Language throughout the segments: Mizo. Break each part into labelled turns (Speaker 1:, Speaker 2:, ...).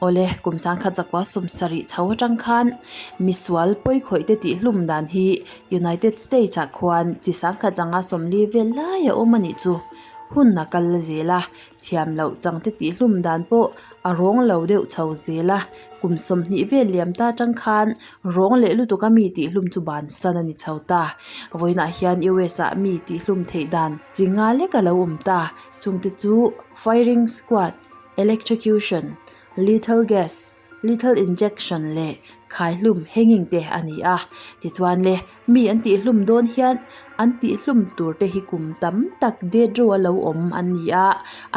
Speaker 1: Awle, kum 1970 chho atang khan misual pawikhawih te tihhlum dan hi United States ah khuan chi 1540 vel lai a awm a nih chu. Hun a kal zel a, thiam loh chang te tihhlum dan pawh a rawng lo deuh chho zel a, kum 20 vel liam ta atang khan rawng leh lutuk a mi tihhlum chu bansan a ni chho ta. Vawiinah hian US ah mi tihhlum theih dan chi nga lek a lo awm ta, chungte chu firing squad, Electrocution, lethal gas, lethal injection leh khaihlum hanging te a ni a. Tichuan le, mi an tihhlum dawn hian an tihhlum tur te hi kum tam tak death row a lo awm an ni a,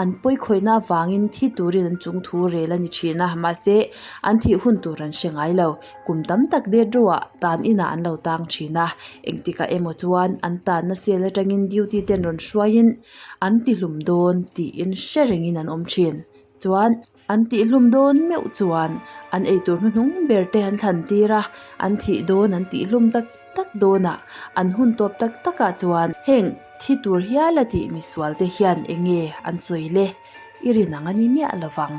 Speaker 1: an pawikhawihna avangin thi turin an chung thu rel a ni thin a, mahse an thih hun tur an hre ngai lo. Kum tam tak death row ah tan inah an lo tang thin a, engtikah emaw chuan an tanna cell atangin duty ten rawn hruaiin An tihlum dawn tiin hre rengin an awm thin. Chuan an tihlum dawn meuh chuan an eitur hnuhnung ber te an thlan tir a, an thih dawn an tihlum tak tak dawnah an hun tawp tak takah chuan heng thi tur hial a tih misual te hian eng nge an sawi le i rin ang a ni miah lo vang.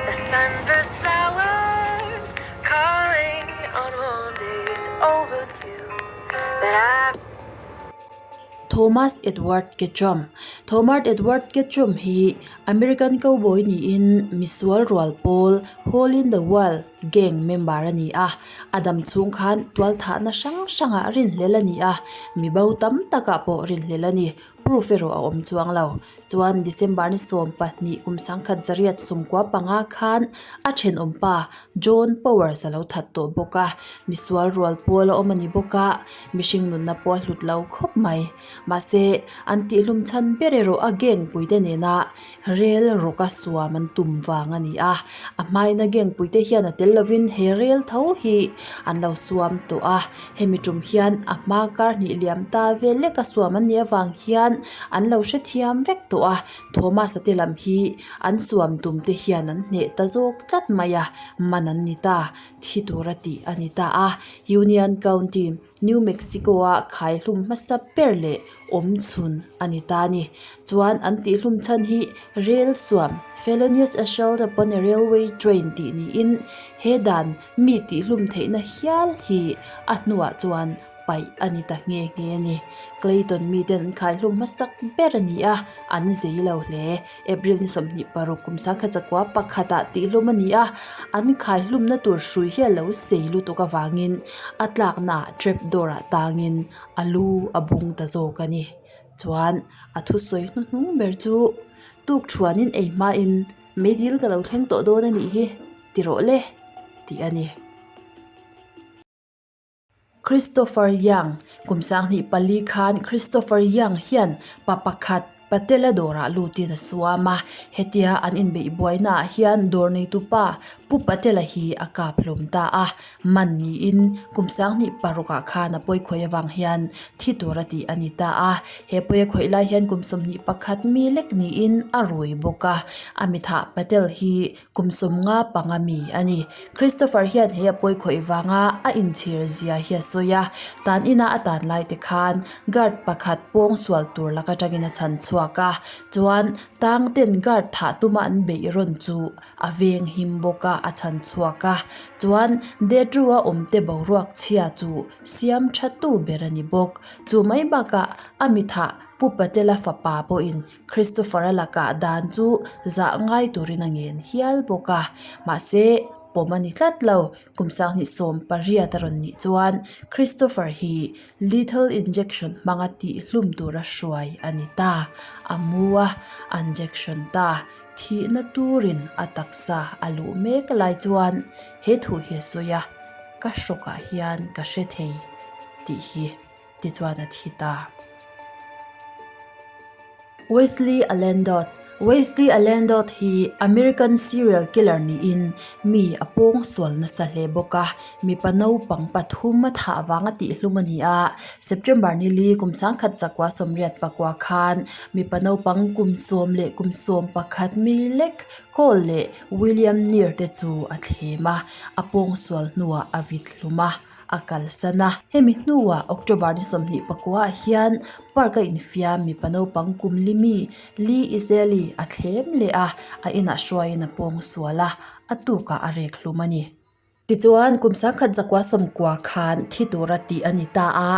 Speaker 2: The sunburst flowers calling on warm days overdue but I.
Speaker 1: Thomas Edward Ketchum Thomas Edward Ketchum hi American cowboy niin misual rual pawl Hole in the Wall gang member a ni a. A dam chhung khan tualthahna hrang hrangah rinhlel a ni a, mi bo tam takah pawh rinhlel a ni. Proof erawh a awm chuang lo. Chuan December ni 12 kum 1995 khan a thenawmpa John Powers a lo that tawh bawk a, misual rual pawl a awm a ni bawk a, mihring nunna pawh a hlut lo khawp mai. Mahse, an tihlum chhan ber erawh a gang puite nena rel rawka suam an tum vang a ni a, a hmaina gang puite hian a tel lovin he rel tho hi an lo suam tawh a, hemi tum hian a hma kar hnih liam ta vel leka suam an nih avang hian an lo hrethiam vek tawh a, Thomas a te lam hi an suam tum te hian an hneh ta zawk tlat mai a, man an ni ta, thi tura tih a ni ta a. Union County, New Mexico-a khaihlum hmasa ber leh awm chhun a ni ta a ni. Chuan an tihhlum chhan hi rel suam, felonious assault upon a railway train tih niin he dan mi tihhlum theihna hial hi a hnuah chuan paih a ni ta nghe nghe a ni. Clayton miten an khaihlum hmasak ber a ni a, an zei lo hle. April ni 26 kum 1901 ah tihhlum a ni a, an khaihlumna tur hrui hi a lo sei lutuk avangin a tlaknaah trap door ah tangin a lu a bung ta zawk a ni. Chuan a thusawi hnuhnung ber chu tukthuanin ei hmain meidil ka lo thleng tawh dawn a nih hi ti rawh le tih a ni. Christopher Young, Kum 24 khan Christopher Young hian pa pakhat Patel-a dawrah lutin a suam a, hetia an inbeih buainaah hian dawr neitupa Pu Patel-a hi a kap hlum ta a, man niin kum 26 ah khan a pawi khawih avang hian thi tura tih a ni ta a, he pawi a khawih lai hian kum 21 mi lek niin a rui bawk a, a mithah Patel hi Kum 50 panga mi a ni. Christopher hian he a pawi khawih vanga a inchhir zia hi a sawi a, tan ina a tan lai te khan guard pakhat pawng sual tur lak atangin a chhan chhuak a, chuan tang ten guard thah tuma an beih rawn chu a veng him bawk a, a chhan chhuak a, chuan death row a awm te boruak chhia chu siam tha tu ber a ni bawk. Chu mai bakah a mi thah Pu Patel-a fapa pawhin Christopher-a lakah dan chu zah ngai turin a ngen hial bawk a, mahse pawm a ni tlat lo. Kum 28 a rawn nih chuan Christopher hi lethal injection hmanga tihhlum tura hruai a ni ta. A mu a, injection ta. Thihna turin a taksa a luh mek lai chuan he thu hi a sawi a, Ka hrawkah hian ka hre thei tih hi. Tichuan a thi ta. Wesley Allen Dodd Wesley Allen Dodd hi American serial killer niin mi a pawng sual nasa hle bawk a. Mipa naupang pathum a thah vanga tihhlum a ni a. September ni li kum 1989 khan mipa naupang kum 10 leh kum 11 mi lek Cole leh William Neer te chu a thlem a, a pawng sual hnuah a vit hlum a. a kalsan a. Hemi hnuah October ni 24 ah hian park a infiam mipa naupang kum li mi Lee Izeli a thlem leh a, a inah hruaiin a pawng sual a, a tukah a rek hlum a ni. Tichuan, kum sangkhat zakua sawmkua khan thi tura tih a ni ta a,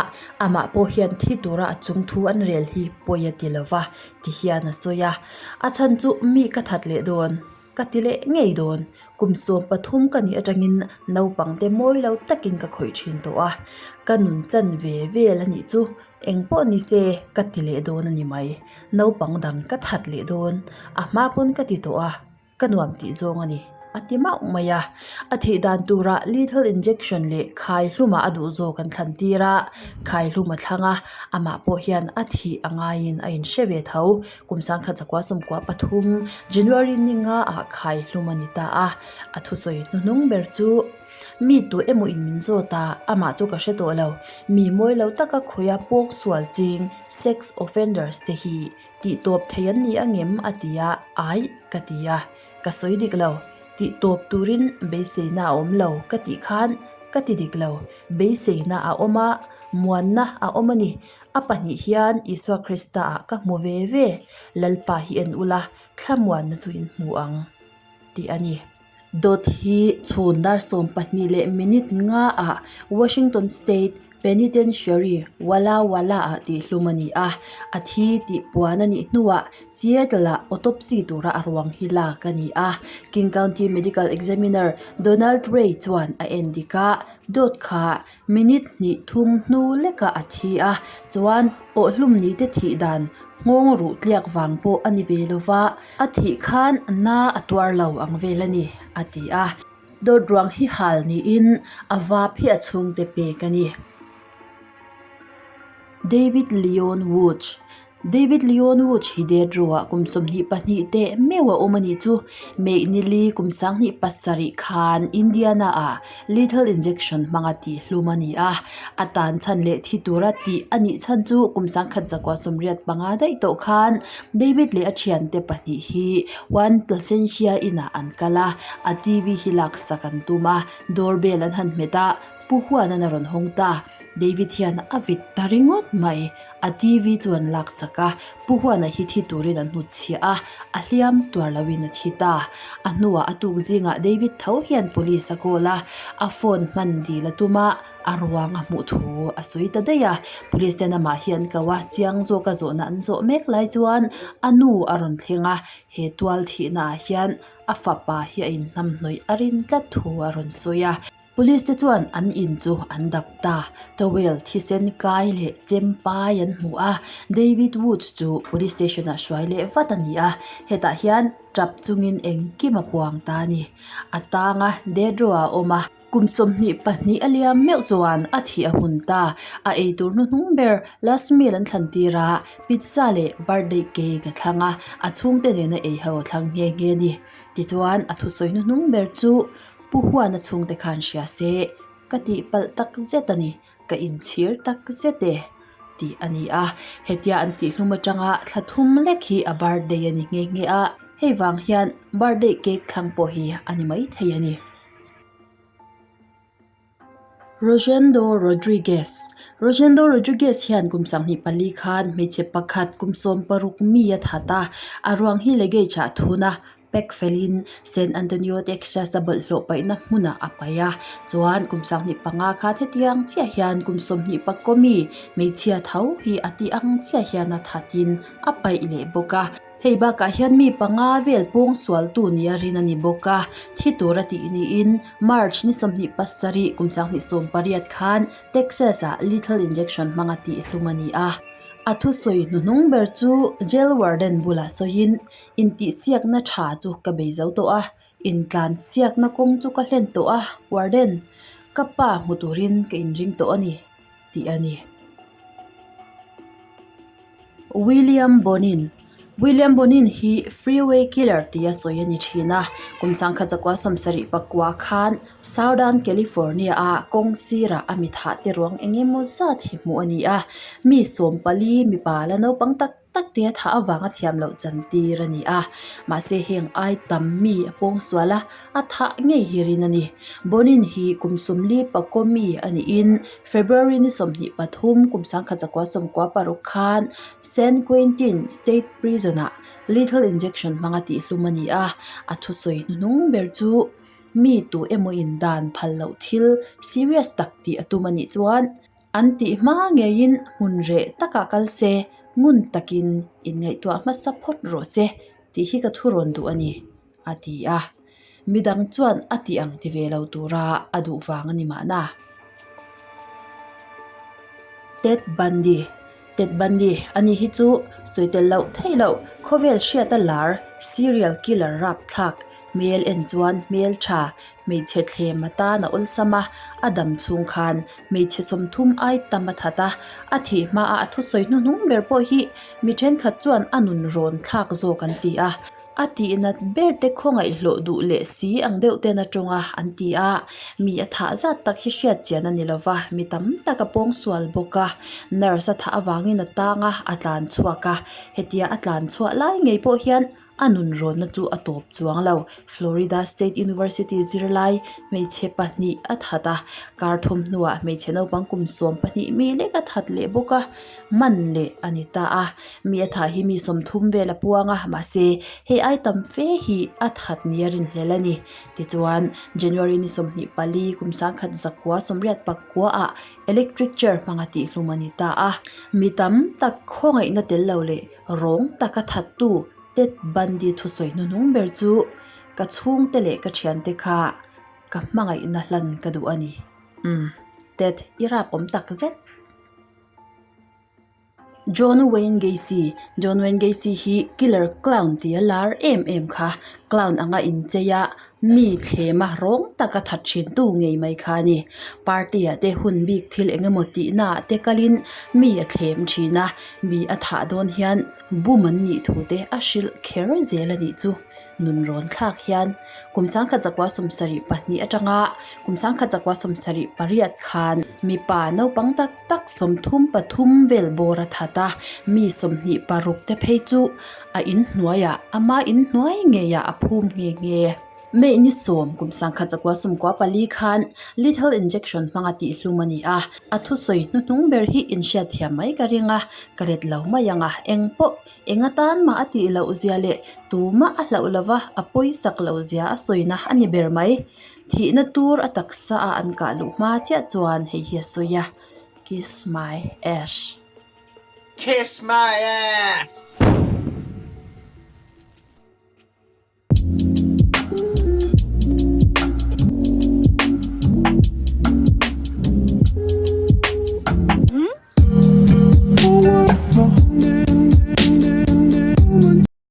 Speaker 1: amah pawh hian thi tura a chung thu an rel hi pawi a ti lo va, ti hian a sawi a. A chhan chu mi ka that leh dawn, ka ti leh ngei dawn. Kum 13 ka nih atangin naupangte mawi lo takin ka khawih thin tawh a, ka nun chan ve vel a nih chu eng pawh ni se ka ti leh dawn a ni mai. Naupang dang ka that leh dawn, a hma pawn ka ti tawh a. Ka nuam tih zawng a ni, a ti mauh mai a. A thih dan turah lethal injection leh khai hlumah a duh zawk an thlan tir a, khai hlum a thlang a, amah pawh hian a thih a ngaiin a inhre ve tho. Kum 1993 January ni nga ah khai hlum a ni ta a, a thusawi hnuhnung ber chu, Mi tu emaw in min zawt a, amah chu ka hre tawh lo. Mi mawi lo taka khawia pawk sual ching sex offenders te hi Tih tawp thei an ni angem? a ti a, Aih, ka ti a, ka sawi dik lo. Tih tawp turin beiseina a awm lo ka tih khan ka ti dik lo. Beiseina a awm a, muanna a awm a ni. A pahnih hian Isua Krista ah ka hmu ve ve. Lalpa hi en ula, thlamuanna chu in hmu ang, tih a ni. Dawt hi chhun dar 12 leh minute nga ah Washington State Penitentiary, Walla Walla ah tihhlum a ni a, a thi tih puan a nih hnuah Seattle ah autopsy tura a ruang hi lak a ni a. King County Medical Examiner Donald Ray chuan a en dik a, dawt kha minute hnih thum hnu lekah a thi a, chuan awhhlum ni te thih dan nghawng ruh tliak vang pawh a ni ve lova, a thih khan na a tuar lo ang vel a ni, a ti a. Dawt ruang hi hal niin a vap hi a chhungte pek a ni. David Leon Woods David Leon Woods hi det ruah kum 22 teh meuh a awm a nih chu. May ni li kum 27 khan Indiana ah lethal injection hmanga tihhlum a ni a. A tan chhan leh thi tura tih a nih chhan chu kum 1985 daih tawh khan David leh a thiante pahnih hi Juan Placencia inah an kal a, a TV hi laksak an tum a, doorbell an han hmet a, Pu Huanan a rawn hawng ta. David hian a vit ta ringawt mai. A TV chu an laksak a, Pu Huana hi thi turin an hnutchhiah a, a hliam tuar loin a thi ta. A hnuah a tuk zingah David tho hian police a call a, a phone hman dil a tum a, a ruang a hmuh thu a sawi ta daih a. Police ten amah hi an ko a, chiang zawka zawhna an zawh mek lai chuan a nu a rawn thleng a, he tual thihna ah hian a fapa hi a inhnamhnawih a rin tlat thu a rawn sawi a. Police te chuan an in chu an dap ta, towel thisen kai leh chem pai an hmu a, David Woods chu police station ah hruai leh vat a ni a, hetah hian tap chungin engkim a puang ta a ni. A tanga Dedro ah a awm a. Kum 22 a liam meuh chuan a thih a hun ta. A eitur hnuhnung ber last meal an thlan tir a, pizza leh birthday cake a thlang a, a chhungte nena ei ho a thlang nghe nghe a ni. Tichuan a thusawi hnuhnung ber chu Pu Huana chhungte khan hria se, ka tihpalh tak zet a ni, ka inchhir tak zet e, tih a ni a. Hetia an tihhlum atanga thla thum lek hi a birthday a ni nghe nghe a, hei vang hian birthday cake thlang pawh hi a ni maithei a ni. Rosendo Rodriguez Rosendo Rodriguez hian kum 24 khan hmeichhe pakhat kum 16 mi a that a, a ruang hi luggage ah thun a, pack felin San Antonio, Texas a bawlhhlawh paihna hmunah a paih a. Chuan kum 25 khan hetiang chiah hian kum 21 mi hmeichhia tho hi a ti ang chiah hian a thatin a paih leh bawk a. Hei bakah hian mi panga vel pawng sualtu nia rin a ni bawk a, thi tura tih niin March ni 27 kum 2018 khan Texas ah lethal injection hmanga tihhlum a ni a. A thusawi hnuhnung ber chu jail warden bulah sawiin, Intihsiakna tha chu ka bei zo tawh a, intlansiakna kawng chu ka hlen tawh a, warden, ka pa hmu turin ka inring tawh a ni, tih a ni. William Bonin William Bonin hi Freeway Killer tia sawi a ni thin a, kum 1974 khan Southern California-a kawng sirah a mi thah te ruang eng emaw zat hi hmuh a ni a, mi 14 mipa la naupang tak. tak te a thah avanga thiam loh chan tir a ni a. Mahse heng ai tam mi a pawng sual a, a thah ngei hi rin a ni. Bonin hi kum sawmli pakaw mi a niin February ni 23 kum sangkhat zakua sawmkua paruk khan San Quentin State Prison-ah lethal injection hmanga tihhlum a ni a, a thusawi hnuhnung ber chu mi tu emaw in dan phal loh thil serious tak tih a tum a nih chuan an tih hma ngeiin hmun reh takah kal se, ngun takin inngaihtuah hmasa phawt rawh se tih hi ka thu rawn duh a ni, a ti a. Midang chuan a tih ang ti ve lo tura a duh vang a ni mahna. Ted Bundy Ted Bundy a ni hi chu sawi tel loh theih loh khawvel hriata lar serial killer rapthlak hmel en chuan hmel tha hmeichhe thlem atan a awlsam a, a dam chhung khan hmeichhe 30 ai tam a that a, a thih hmaa a thusawi hnuhnung ber pawh hi mi thenkhat chuan a nun rawn thlak zawk an ti a. A tihnat ber te khawngaih hlawh duh leh si ang deuh ten a tawng a, an ti a. Mi a thah zat tak hi hriat chian a ni lo va, mi tam tak a pawng sual bawk a. Nurse a thah avangin a tang a, a tlan chhuak a. Hetia a tlan chhuah lai ngei pawh hian a nun rawnna chu a tawp chuang lo. Florida State University zirlai hmeichhe pahnih a that a, kar thum hnuah hmeichhe naupang kum 12 mi lek a that leh bawk a. Man leh a ni ta a, mi a thah hi mi 30 vel a puang a, mahse hei ai tam fe hi a that ni a rinhlel a ni. Tichuan, January ni 24 kum 1989 ah electric chair hmanga tihhlum a ni ta a. Mi tam tak khawngaihna tel lo leh rawng taka thattu Ted Bundy thusawi hnuhnung ber chu ka chhungte leh ka thiante kha ka hmangaihna hlan ka duh a ni. Umm, Ted, i rap awm tak zet. John Wayne Gacy John Wayne Gacy hi killer clown tia lar em em kha clown anga inchei a mi thlem a rawng taka that thin tu ngei mai kha a ni party ah te hun bik thil eng emaw tih na ah te kalin mi a thlem thin a mi a thah dawn hian bum an nih thu te a hrilh kher zel a nih chu. Nun rawn thlak hian kum 1972 atanga kum 1978 khan mipa naupang tak tak 33 vel bawr a that a, mi 26 te phei chu a inhnuaiah ama inhnuai ngeiah a phum nghe nghe. May ni sawm kum 1994 khan lethal injection hmanga tihhlum a ni a, a thusawi hnuhnung ber hi inhriatthiam mai ka ring a, ka let lo mai ang a, eng pawh Eng atan mah a tih loh zia leh tumah a hlauh lova a pawisak loh zia a sawina a ni ber mai. Thihna tur a taksa a an kah luh hma chiah chuan hei hi a sawi a, Kiss my ash.
Speaker 3: Kiss my ass!